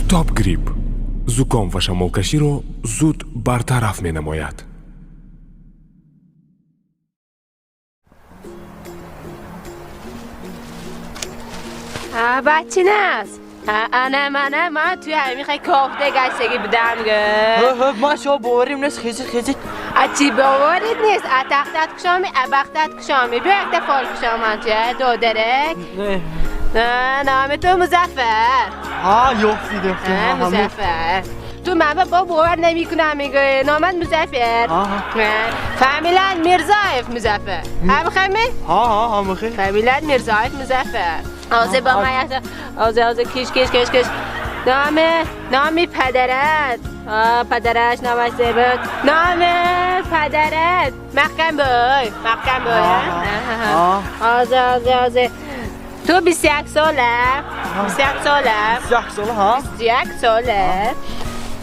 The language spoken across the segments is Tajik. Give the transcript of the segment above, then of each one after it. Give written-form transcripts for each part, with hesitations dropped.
Топ Грип зуком ва шамолкаширо зуд бартараф менамояд. Бачиназ, ана мана ман туи ҳамин хай кофта гаштагӣ будам г. Ман шумо боварим нест, хезит, хезит. А чӣ боварит нест? А тахтат кушоми, а бахтат кушоми. Биё якта фол кушом ман туя, додарак. Не. Номи ту Музаффар. Ҳа, ёфтид, ёфтид. Музаффар. Ту ман ба бовар намекунам, мегӯй. Номат Музаффар. Фамилият Мирзоев Музаффар. Ҳамихами? Ҳа, ҳа, ҳамихи. Фамилият Мирзоев Музаффар. Ҳозир ба ман якта, ҳозир, ҳозир, киш, киш, киш, киш. Номи падарат. Падараш номаш зебод. Номи падарат Маҳкам бой, Маҳкам бой. Ҳозир, ҳозир, ҳозир. Ту 21 сола, 21 сола. 21 сола, ҳа? 21 сола.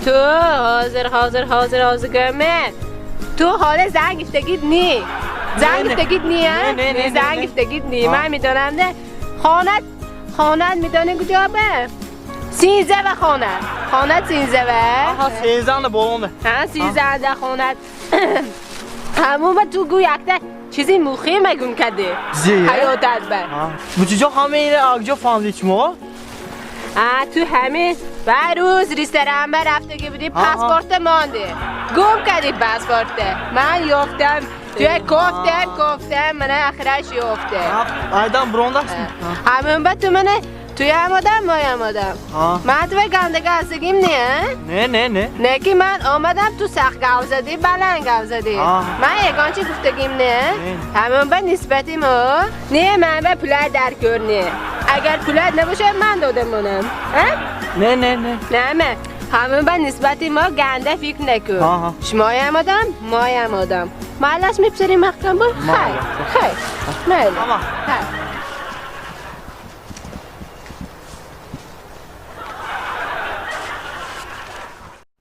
Ту ҳозир, ҳозир, ҳозир, ҳозир гӯме. Ту ҳоле занг гирифтагит ни. Занг гирифтагит ни, а? Не, не, не, Занг не. гирифтагит ни. Ман медонам, не. Хонат, хонат медонӣ куҷо ба? Синзава хонат. Хонат синзава. Аҳа, синзанда болонда. Ҳа, синзанда хонат. Ҳамун ба ту гӯ якта чизи муҳиме гум кардӣ. Зе? Ҳаётат ба. Бучиҷо ҳама ина акҷо фаҳмидӣ шумо? А, ту ҳамин ба рӯз ресторан ба рафтагӣ будӣ, паспорта монди. Гум кардӣ паспорта. Ман ёфтам. Туя кофтам, кофтам, мана ахираш ёфтам. Айдан бурондааст? Ҳамун ба ту мана туям одам, моям одам. Ман туя гандага ҳастагим не, а? Не, не, не. Не ки ман омадам, ту сахт гап задӣ, баланд гап задӣ. Ман ягон чи гуфтагим не? Ҳамун ба нисбати мо не, ман ба пулат дар кор не. Агар пулат набошад, ман дода монам. А? Не, не, не. Не, ма. Ҳамун ба нисбати мо ганда фикр накун. Шумоям одам, моям одам. Майлаш мепсари маҳкам бо? Хай, хай. Майли. Хай.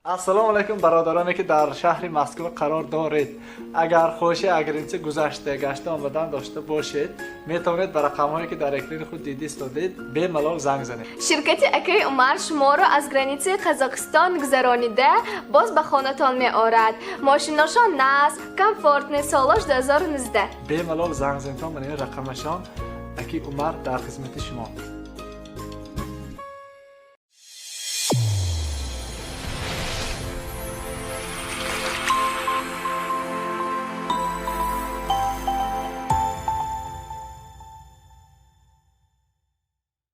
Ассалому алайкум, бародароне ки дар шаҳри Москва қарор доред. Агар хоҳиши агринси гузашта гашта омадан дошта бошед, метавонед ба рақамҳое ки дар экрани худ дида истодед, бемалол занг занед. Ширкати Акаи Умар шуморо аз границаи Қазоқистон гузаронида боз ба хонатон меорад. Мошиношон нағз, комфортный, солош 2019. Бемалол занг занед, ман ин рақамашон. Аки Умар дар хизмати шумо.